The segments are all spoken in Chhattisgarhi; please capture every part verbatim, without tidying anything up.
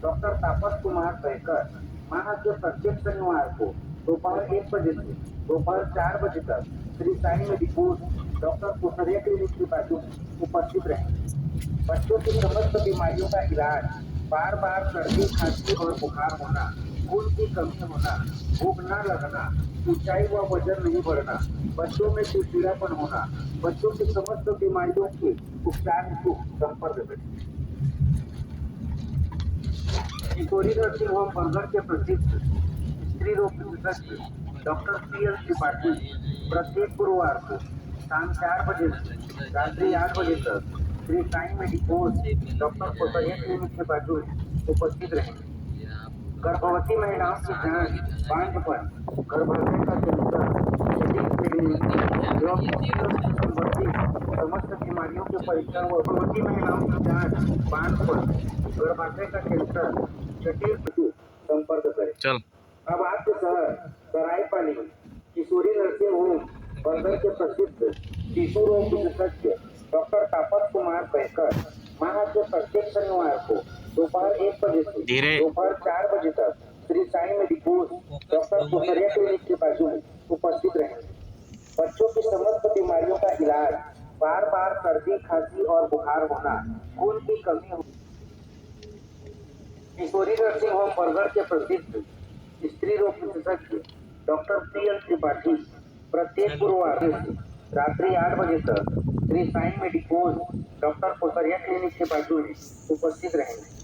डॉक्टर तापस कुमार दहिकर माह के प्रत्येक शनिवार को दोपहर एक बजे से दोपहर चार बजे तक Shri Sai medicos doctor Kosariya clinic के बाजू में उपस्थित रहें। बच्चों की समस्त बीमारियों का इलाज, बार बार सर्दी, खांसी और बुखार होना, खून की कमी होना, भूख न लगना, ऊंचाई व वजन नहीं बढ़ना, बच्चों में चिड़चिड़ापन होना, बच्चों की समस्त बीमारियों के उपचार हेतु संपर्क करें। किशोरी नर्सिंग होम बरगढ़ के प्रसिद्ध स्त्री रोग विशेषज्ञ डॉक्टर पी एल त्रिपाठी प्रत्येक गुरुवार को शाम चार बजे से रात्रि आठ बजे तक Shri Sai medicos doctor Kosariya clinic के बाजू में उपस्थित रहेंगे। गर्भवती महिलाओं की जांच, बांझपन, गर्भाशय का कैंसर, जटिल pregnancy एवं संबंधी समस्त बीमारियों के परीक्षण व गर्भवती महिलाओं की जांच, बांझपन, गर्भाशय का कैंसर, जटिल संपर्क करें। चल। अब आपके शहर सरायपाली किशोरी नर्सिंग होम बरगढ़ के प्रसिद्ध शिशु रोग विशेषज्ञ डॉक्टर तापस कुमार दहिकर माह के प्रत्येक शनिवार को दोपहर एक बजे से धीरे। दोपहर चार बजे तक Shri Sai medicos doctor Kosariya clinic के बाजू में उपस्थित रहेंगे। बच्चों की समस्त बीमारियों का इलाज, बार बार सर्दी, खांसी और बुखार होना, खून की कमी हो, किशोरी नर्सिंग होम बरगढ़ के प्रसिद्ध स्त्री रोग विशेषज्ञ डॉक्टर पी एल त्रिपाठी प्रत्येक गुरुवार से रात्रि आठ बजे तक Shri Sai medicos doctor Kosariya clinic के बाजू में उपस्थित रहेंगे।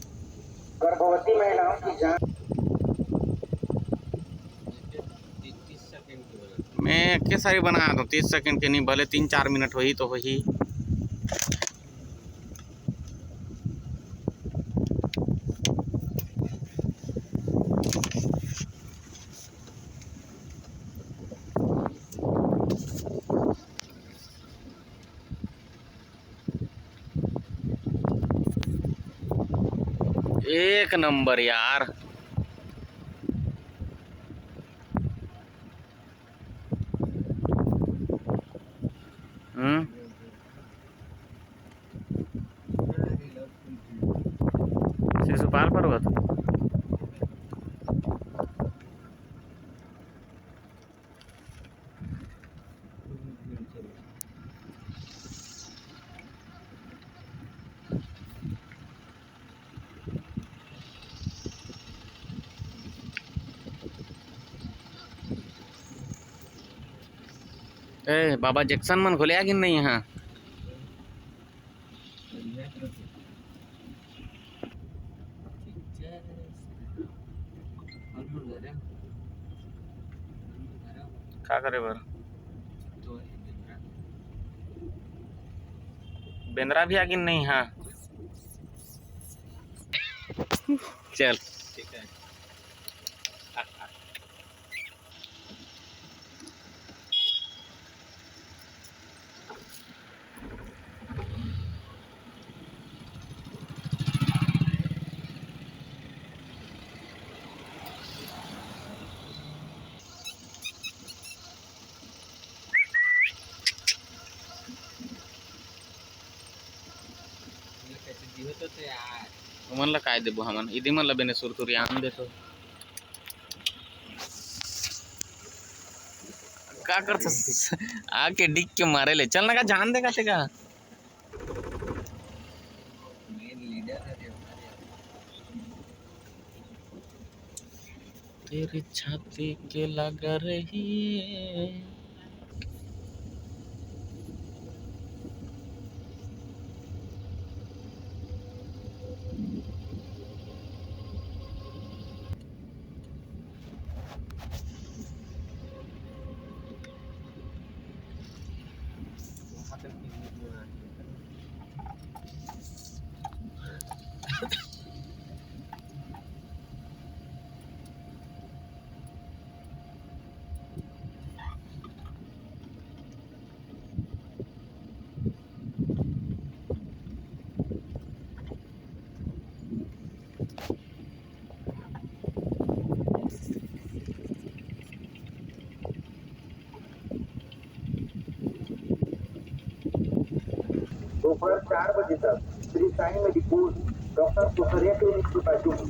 गर्भवती महिलाओं की जांच मैं के सारी बनाया तो तीस सेकंड के नहीं, भले तीन चार मिनट होही तो होही। एक नंबर यार। हम्म। शिशुपाल पर्वत। ए बाबा, जैक्सन मन खोले आ कि नहीं यहाँ? का करे बर? बेंदरा भी आगिन नहीं, हाँ। चल। ठीक है। ओमन ला काय देबो हमन? इदी मन ला बेने सुरतुरी आन देथो। का करथस? आके डिग के मारे ले। चल ना, का जान दे का तेका? तेरी छाती के लगा रही है। दोपहर चार बजे तक Shri Sai medicos doctor Kosariya clinic के बाजू में